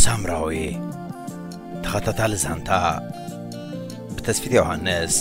ሳምራዊ፣ ተኸታታሊ ዛንታ ብተስፊት ዮሃንስ።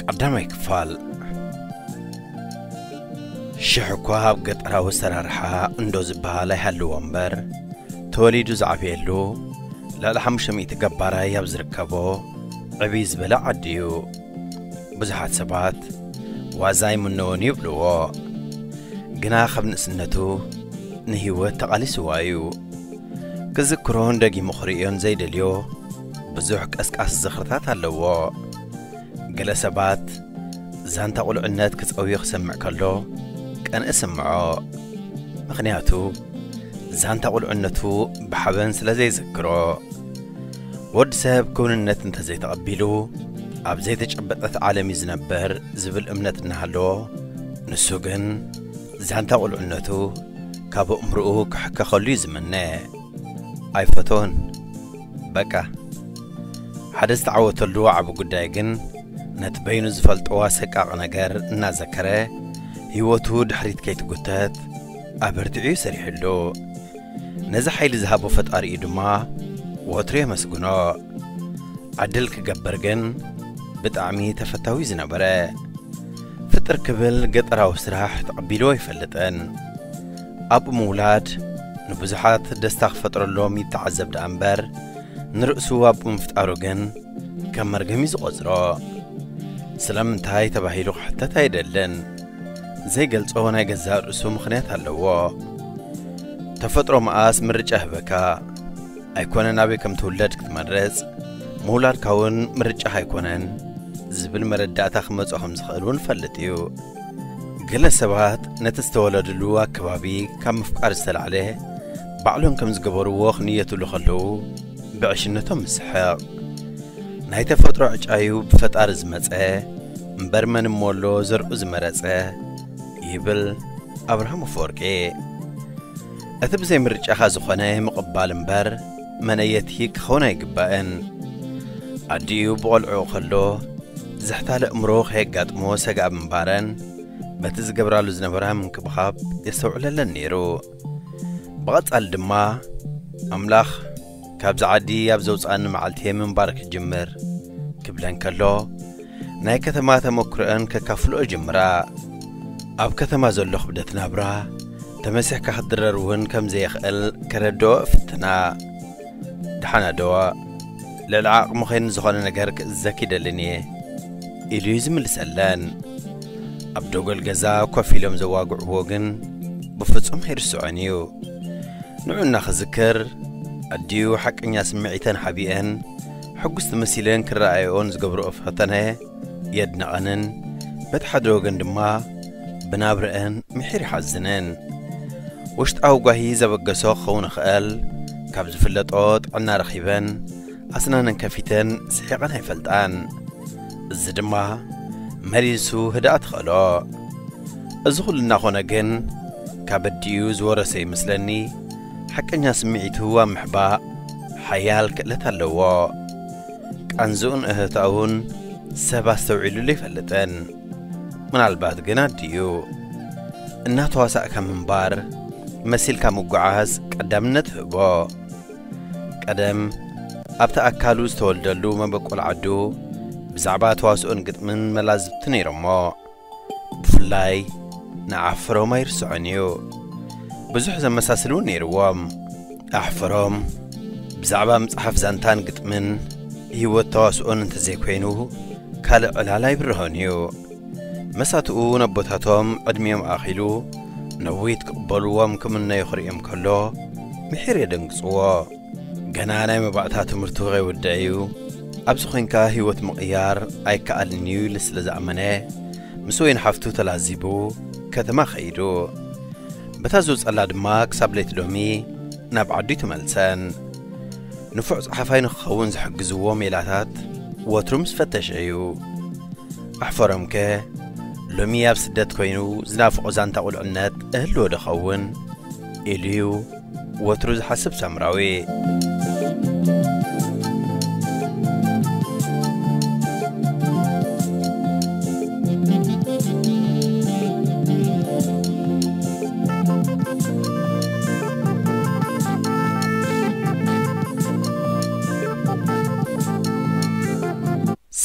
ቀዳማይ ክፋል። ሽሕ እኳ ኣብ ገጠራዊ ኣሰራርሓ እንዶ ዝበሃል ኣይሃልዎ እምበር፣ ተወሊዱ ዝዓበየሉ ልዕሊ ሓሙሽተ ሚእቲ ገባራይ ኣብ ዝርከቦ ዕብይ ዝበለ ዓዲ እዩ። ብዙሓት ሰባት ዋዛ ኣይምነዎን ይብልዎ። ግና ካብ ንእስነቱ ንህይወት ተቓሊስዋ እዩ። ክዝክሮን ደጊሙ ክርእዮን ዘይደልዮ ብዙሕ ቀስቃስ ዝኽርታት ኣለዎ። ገለ ሰባት ዛንታ ቁልዕነት ክጸውዮ ክሰምዕ ከሎ ቀንእ ስምዖ። ምኽንያቱ ዛንታ ቁልዕነቱ ብሓበን ስለ ዘይዝክሮ። ወዲ ሰብ ክውንነት እንተዘይተቐቢሉ ኣብ ዘይተጨበጠት ዓለም እዩ ዝነበር ዝብል እምነት እናሃለዎ፣ ንሱ ግን ዛንታ ቁልዕነቱ ካብ ኣእምሮኡ ክሕከኸሉ እዩ ዝምነ። ኣይፈቶን። በቃ፣ ሓደ ዝተዓወተሉ ዓቢ ጉዳይ ግን ነቲ በይኑ ዝፈልጦ ኣሰቃቂ ነገር እናዘከረ ህይወቱ ድሕሪት ከይትጉተት ኣበርቲዑ እዩ ሰሪሕሉ። ነዚ ሓይሊ ዝሃቦ ፈጣሪኡ ድማ ወትሩ የመስግኖ። ዕድል ክገብር ግን ብጣዕሚ ተፈታዊ ዝነበረ። ፍጥር ክብል ገጠራዊ ስራሕ ተቐቢልዎ ኣይፈልጥን። ኣብኡ ምውላድ ንብዙሓት ደስታ ክፈጥረሎም ይተዓዘብ ደኣ እምበር፣ ንርእሱ ኣብኡ ምፍጣሩ ግን ከም መርገም እዩ ዝቖጽሮ። ስለምንታይ ተባሂሉ ክሕተት ኣይደልን። ዘይገልጾ ናይ ገዛእ ርእሱ ምኽንያት ኣለዎ። ተፈጥሮ መኣስ ምርጫ ህበካ። ኣይኮነን ኣበይ ከም ትውለድ ክትመርጽ፣ ምውላድካ እውን ምርጫኻ ኣይኮነን ዝብል መረዳእታ ክመጾ ከም ዝኽእል እውን ፈልጥ እዩ። ገለ ሰባት ነቲ ዝተወለድሉ ኣከባቢ ካብ ምፍቃር ዝተላዕለ ባዕሎም ከም ዝገበርዎ ክንየትሉ ከለዉ ብዕሽነቶም ምስሕቕ። ናይ ተፈጥሮ ዕጫዩ ብፈጣሪ ዝመጸ እምበር መን እሞ ኣሎ ዘርኡ ዝመረጸ ይብል ኣብርሃም ኣፈወርቂ። እቲ ብዘይ ምርጫኻ ዝኾነ ምቕባል እምበር መነየቲ ክኸውን ኣይግባእን። ኣዲኡ ብቖልዕኡ ከሎ ዘሕታለ እምሮ ከየጋጥሞ ሰጋእ ምንባረን በቲ ዝገብራሉ ዝነበራ ምንክብኻብ የስተውዕለለን ነይሩ። ብቐጻሊ ድማ ኣምላኽ ካብዚ ዓዲ ኣብ ዘውጽኣኒ መዓልቲ እየ ምንባር ክጅምር ክብለን ከሎ ናይ ከተማ ተመክሮአን ከካፍልኦ ጅምራ። ኣብ ከተማ ዘሎ ክብደት ናብራ ተመሲሕካ ክትድረር እውን ከም ዘየኽእል ከረድኦ እፍትና። ደሓን ኣደዋ፣ ልዕሊ ዓቕሚ ኸይኑ ዝኾነ ነገር ክእዘኪ ይደልን እየ ኢሉ እዩ ዝምልሰለን። ኣብ ደጎል ገዛ ኮፍ ኢሎም ዘዋግዕዎ ግን ብፍጹም ኣይርስዖን እዩ። ንዑ እናኽዝክር ኣዲኡ ሓቀኛ ስምዒተን ሓቢአን ሕጉስቲ መሲለን ክረኣየኦን ዝገብርኦ ፈተነ የድንቐንን በቲ ሓደ ወገን ድማ ብናብረአን ምሒር ይሓዝንን። ውሽጣዊ ጓሂ ዘበገሶ ክኸውን ይኽእል። ካብ ዝፍለጦ ጥዕና ረኺበን ኣስናነን ከፊተን ስሒቐን ኣይፈልጣን። እዚ ድማ መሊሱ ህድኣት ይኸሎ። እዚ ኩሉ እናኾነ ግን ካብ ኣዲኡ ዝወረሰ ይመስለኒ ሓቀኛ ስምዒቱ ኣብ ምሕባእ ሓያል ክእለት ኣለዎ። ቃንዝኡን እህታኡን ሰብ ኣስተውዒሉሉ ኣይፈልጥን። ምናልባት ግን ኣዲኡ እናተዋሳእካ ምንባር መሲልካ ምጉዓዝ ቀዳምነት ህቦ። ቀደም ኣብቲ ኣካሉ ዝተወልደሉ መበቆል ዓዱ ብዛዕባ ተዋስኦን ግጥምን መላዝብቲ ነይሮሞ። ብፍላይ ንዓፈሮም ኣይርስዖን እዩ። ብዙሕ ዘመሳስል እውን ነይርዎም። ኣሕፈሮም ብዛዕባ ምጽሓፍ ዛንታን ግጥምን ህይወት ተዋስኦን እንተዘይኮይኑ ካልእ ዕላል ኣይብርሆን እዩ። መሳትኡ ነቦታቶም ዕድሚኦም ኣኺሉ ነዊት ክቕበልዎም ክምነዩ ክርእዮም ከሎ ምሒር የደንግጽዎ። ገና ናይ መባእታ ትምህርቱ ከይውድአ እዩ። ኣብዚ ኮይንካ ህይወት ምቕያር ኣይከኣልን እዩ ኢሉ ስለ ዝኣመነ ምስ ወይን ሓፍቱ ተላዚቡ ከተማ ኸይዱ። በታ ዝወጸላ ድማ ክሳብ ለይቲ ሎሚ ናብ ዓዱ ኣይተመልሰን። ንፉዕ ጸሓፋይ ንክኸውን ዝሕግዝዎ ሜላታት ወትሩ ምስ ፈተሸ እዩ። ኣሕፈሮምከ ሎሚ ኣብ ስደት ኮይኑ ዝናፍቖ ዛንታ ቁልዕነት እህልዎ ዶ ኸውን ኢሉ እዩ ወትሩ ዝሓስብ ሳምራዊ።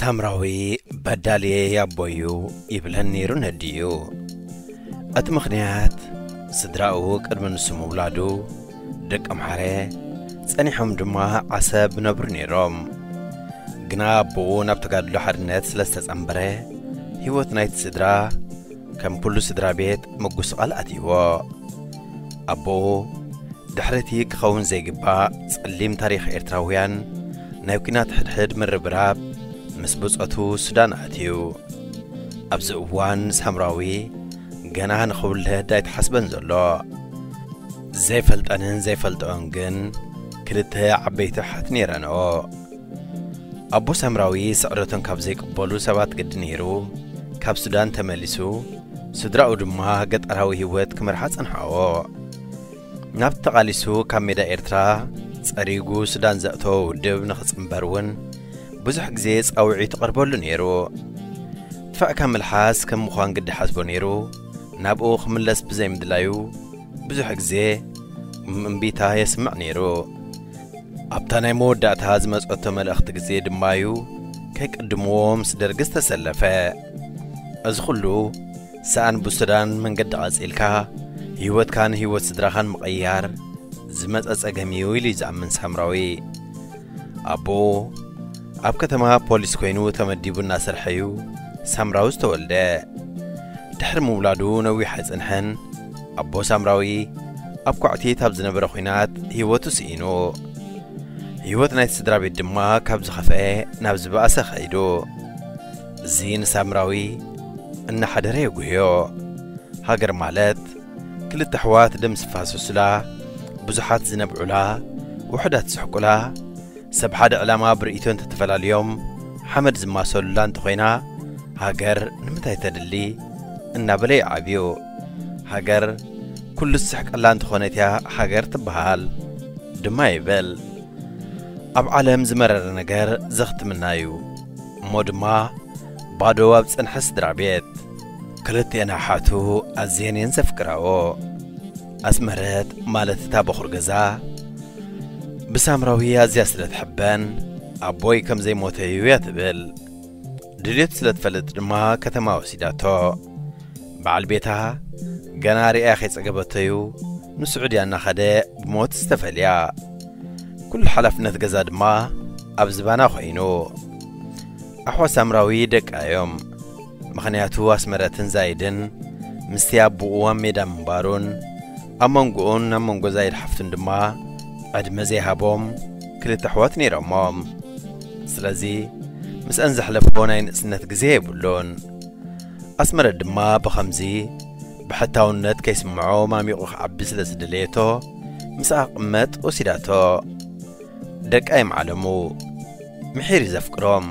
ሳምራዊ በዳልየ ኣቦዩ ይብለን ነይሩ ነዲኡ። እቲ ምኽንያት፣ ስድራኡ ቅድሚ ንሱ ምውላዱ ደቂ ኣምሓረ ጸኒሖም ድማ ዓሰብ ነብሩ ነይሮም። ግና ኣቦኡ ናብ ተጋድሎ ሓርነት ስለ ዝተጸንበረ፣ ህይወት ናይቲ ስድራ ከም ኩሉ ስድራ ቤት ምጉስቓል ኣትይዎ። ኣቦኡ ድሕሪ እቲ ክኸውን ዘይግባእ ጸሊም ታሪኽ ኤርትራውያን ናይ ኲናት ሕድሕድ ምርብራብ ምስ ብጾቱ ሱዳን ኣትዩ። ኣብዚ እዋን ሳምራዊ ገና ንኽውለድ ኣይተሓስበን ዘሎ። ዘይፈልጠንን ዘይፈልጠኦን ግን ክልተ ዓበይቲ ኣሓት ነይረንኦ። ኣቦ ሳምራዊ ስዕረቶም ካብ ዘይቅበሉ ሰባት ግዲ ነይሩ፣ ካብ ሱዳን ተመሊሱ፣ ስድራኡ ድማ ገጠራዊ ህይወት ክመርሓ ጸንሓዎ። ናብቲ ተቓሊሱ ካብ ሜዳ ኤርትራ ጸሪጉ ሱዳን ዘእተወ ውድብ ንኽጽንበር እውን ብዙሕ ግዜ ጻውዒት ይቐርበሉ ነይሩ። ጥፋእካ ምልሓስ ከም ምዃን ግዲ ሓስቦ ነይሩ፣ ናብኡ ክምለስ ብዘይምድላዩ ብዙሕ ግዜ እምቢታ የስምዕ ነይሩ። ኣብታ ናይ መወዳእታ ዝመጸቶ መልእኽቲ ግዜ ድማ እዩ ከይቅድምዎ ምስ ደርጊ ዝተሰለፈ። እዚ ኩሉ ሰኣን ብሱዳን መንገዲ ቀጺልካ ህይወትካን ህይወት ስድራኻን ምቕያር ዝመጸ ጸገም እዩ ኢሉ እዩ ዝኣምን ሳምራዊ። ኣቦኡ ኣብ ከተማ ፖሊስ ኮይኑ ተመዲቡ እናሰርሐ እዩ ሳምራዊ ዝተወልደ። ድሕሪ ምውላዱ ነዊሕ ኣይጸንሐን ኣቦ ሳምራዊ ኣብ ኳዕቲት ኣብ ዝነበረ ኲናት ህይወቱ ስኢኑ። ህይወት ናይቲ ስድራ ቤት ድማ ካብ ዝኸፍአ ናብ ዝበኣሰ ከይዱ። እዚ ንሳምራዊ እናሓደረ የጉህዮ። ሃገር ማለት ክልተ ኣሕዋት ደም ዝፋሰሱላ፣ ብዙሓት ዝነብዑላ፣ ውሑዳት ዝስሕቁላ፣ ሰብ ሓደ ዕላማ ብርእይቶ እንተተፈላልዮም ሓመድ ዝማሰሉላ እንተኾይና፣ ሃገር ንምንታይ ተድሊ እናበለ ይዓብዩ። ሃገር ኩሉ ዝስሕቀላ እንተኾነት እያ ሃገር ትበሃል ድማ ይብል። ኣብ ዓለም ዝመረረ ነገር ዘኽትምና እዩ እሞ ድማ ባዶ ኣብ ጸንሐ ስድራ ቤት። ክልቲኤን ኣሓቱ ኣዝየን እየን ዘፍቅራኦ። ኣስመረት ማለት እታ በኹር ገዛ ብሳምራዊ ኣዝያ ስለ ትሕበን ኣቦይ ከም ዘይሞተ እዩ እያ ትብል። ድልየቱ ስለ ትፈልጥ ድማ ከተማ ወሲዳቶ። በዓል ቤታ ገና ርእያ ከይጸገበቶ እዩ ንስዑድያ እናኸደ ብሞት ዝተፈልያ። ኩሉ ሓላፍነት ገዛ ድማ ኣብ ዝባና ኮይኑ። ኣሕዋት ሳምራዊ ደቃ እዮም። ምኽንያቱ ኣስመረትን ዛይድን ምስቲ ኣቦኡ ኣብ ሜዳ ምንባሩን ኣብ መንጎኡን ኣብ መንጎ ዛይድ ሓፍቱን ድማ ዕድመ ዘይሃቦም ክልተ ኣሕዋት ነይሮሞም። ስለዚ ምስአን ዘሕለፎ ናይ ንእስነት ግዜ የብሉን። ኣስመረት ድማ ብኸምዚ ብሕታውነት ከይስምዖ ማሚቑ ክዓቢ ስለ ዝደለየቶ ምስኣ ክቕመጥ ወሲዳቶ። ደቃ እዮም ዓለሙ። ምሒር እዩ ዘፍቅሮም።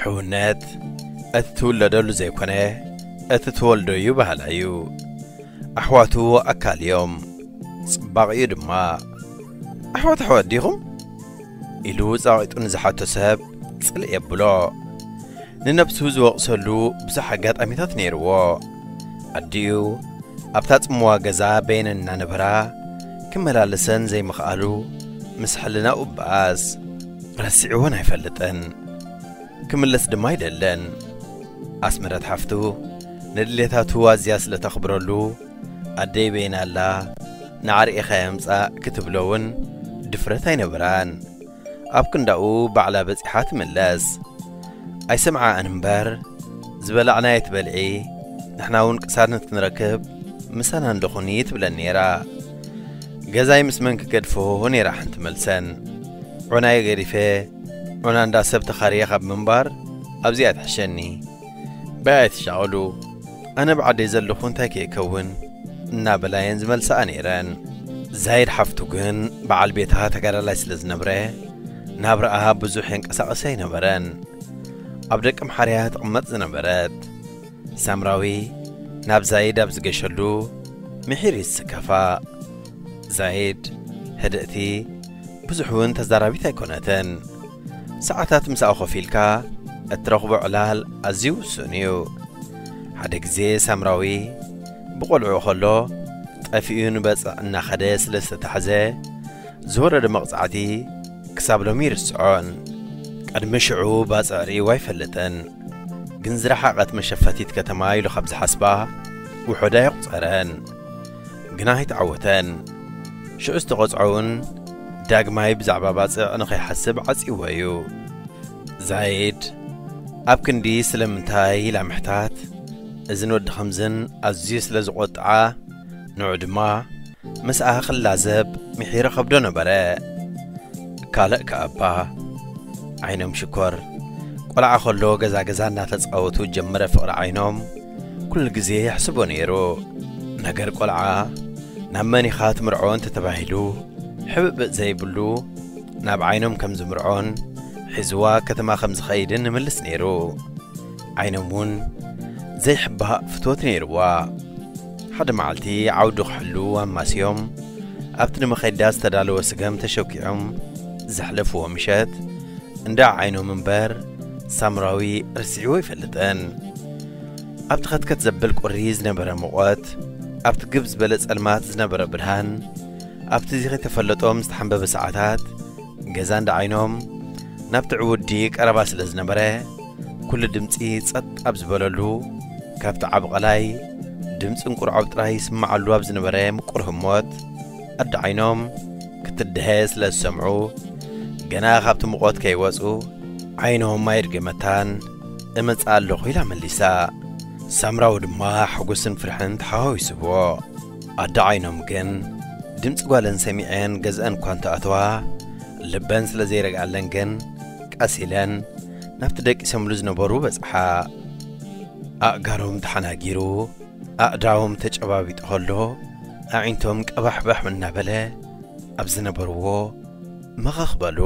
ሕውነት እቲ ትውለደሉ ዘይኮነ እቲ ትወልዶ እዩ በሃላይ እዩ። ኣሕዋቱ ኣካል እዮም። ጽባቕ እዩ ድማ። ኣሕዋት ኣሕዋት ዲኹም? ኢሉ ጻቒጡ ንዝሓቶ ሰብ ጽልእ የብሎ። ንነብሱ ዝወቕሰሉ ብዙሕ ኣጋጣሚታት ነይርዎ። ኣዲኡ ኣብታ ጽምዋ ገዛ በየነን እናነበራ ክመላለሰን ዘይምኽኣሉ ምስ ሕልናኡ በኣስ። ረሲዕዎን ኣይፈልጥን። ክምለስ ድማ ኣይደልን። ኣስመረት ሓፍቱ ንድሌታቱ ኣዝያ ስለ ተኽብረሉ፣ ኣደይ በይና ኣላ፣ ንዓርኢኻ የምጻእ ክትብሎ እውን ድፍረት ኣይነበራን። ኣብ ክንዳኡ ባዕላ በጺሓ ትምለስ። ኣይሰምዓኣን እምበር፣ ዝበላዕናዮ ትበልዒ፣ ንሕና እውን ቅሳነት ክንረክብ ምሳና እንዶ ኹኒ ትብለን ነይራ። ገዛይ ምስ መን ክገድፎ ነይራ ሓንቲ መልሰን። ዑናየ ገዲፈ፣ ዑና እንዳ ሰብ ተኻርየ ካብ ምንባር ኣብዚኣ ትሕሸኒ። በይ ኣይትሻቐሉ፣ ኣነ ብዓደይ ዘለኹ እንታይ ከይከውን እናበላ እየን ዝመልሳኣ ነይረን። ዛይድ ሓፍቱ ግን በዓል ቤታ ተጋዳላይ ስለ ዝነብረ ናብራኣ ብዙሕ የንቀሳቕስ ኣይነበረን። ኣብ ደቂ ኣምሓርያ ትቕመጥ ዝነበረት ሳምራዊ ናብ ዛይድ ኣብ ዝገሸሉ ምሒር ይስከፋ። ዛይድ ህድእቲ ብዙሕ እውን ተዛራቢት ኣይኮነትን። ሰዓታት ምስኣ ኮፍ ኢልካ እትረኽቦ ዕላል ኣዝዩ ውሱን እዩ። ሓደ ግዜ ሳምራዊ ብቖልዑ ከሎ ጠፊኡ ንበጽዕ እናኸደ ስለ ዝተታሕዘ ዝወረደ መቕጻዕቲ ክሳብ ሎሚ ይርስዖን። ቅድሚ ሽዑ ባጽዕ ርእይዋ ኣይፈልጥን። ግን ዝረሓቐት መሸፈቲት ከተማ ኢሉ ካብ ዝሓስባ ውሑድ ኣየቑጸረን። ግና ኣይተዓወተን። ሽዑ ዝተቖጽዖ እውን ዳግማይ ብዛዕባ ባጽዕ ንኸይሓስብ ዓጽይዎ እዩ። ዛይድ ኣብ ክንዲ ስለምንታይ ኢላ ምሕታት፣ እዝን ወዲ ኸምዝን ኣዝዩ ስለ ዝቖጥዓ፣ ንዑ ድማ ምስኣ ክላዘብ ምሒረ ከብዶ ነበረ። ካልእ ከኣባ ዓይኖም ሽኮር ቆልዓ ከሎ ገዛ ገዛ እናተጻወቱ ጀመረ ፍቕሪ ዓይኖም ኩሉ ግዜ የሕስቦ ነይሩ። ነገር ቆልዓ ናብ መን ኢኻ ትምርዖ እንተተባሂሉ፣ ሕብእብእ ዘይብሉ ናብ ዓይኖም ከም ዝምርዖን ሒዝዋ ከተማ ከም ዝኸይድን ይምልስ ነይሩ። ዓይኖም እውን ዘይሕባእ ፍትወት ነይርዋ። ሓደ መዓልቲ ዓውዲ ክሕሉ ኣማስዮም ኣብቲ ንመኸዳ ዝተዳለወ ስገም ተሸኪዖም ዘሕለፍዎ ምሸት፣ እንዳ ዓይኖም እምበር ሳምራዊ ረሲዕዎ ኣይፈልጥን። ኣብቲ ኸትከት ዘብል ቁሪ ዝነበረ ሙቐት፣ ኣብቲ ግብ ዝበለ ጸልማት ዝነበረ ብርሃን፣ ኣብቲ እዚ ከይተፈለጦም ዝተሓንበበ ሰዓታት፣ ገዛ እንዳ ዓይኖም ናብቲ ዕውዲ ቀረባ ስለ ዝነበረ፣ ኩሉ ድምጺ ጸጥ ኣብ ዝበለሉ፣ ካብቲ ዓቢ ቐላይ ድምጺ እንቁርዖብ ጥራይ ይስምዓሉ ኣብ ዝነበረ ምቁር ህሞት፣ ኣደ ዓይኖም ክትድሀ ስለ ዝሰምዑ፣ ገና ካብቲ ሙቐት ከይወጹ፣ ዓይኖም ኣይርገመታን፣ "እመጽእ ኣለኹ" ኢላ መሊሳ። ሳምራዊ ድማ ሓጎስን ፍርሕን ተሓዋዊስዎ። ኣደ ዓይኖም ግን ድምጺ ጓለን ሰሚዐን ገዝአን እኳ እንተኣተዋ፣ ልበን ስለ ዘይረግኣለን ግን ቀስ ኢለን ናብቲ ደቂሶምሉ ዝነበሩ በጽሓ። ኣእጋሮም ተሓናጊሩ፣ ኣእዳዎም ተጨባቢጡ ከሎ፣ ኣዒንቶም ቀባሕባሕ እናበለ ኣብ ዝነበርዎ መኸኽ በሉ።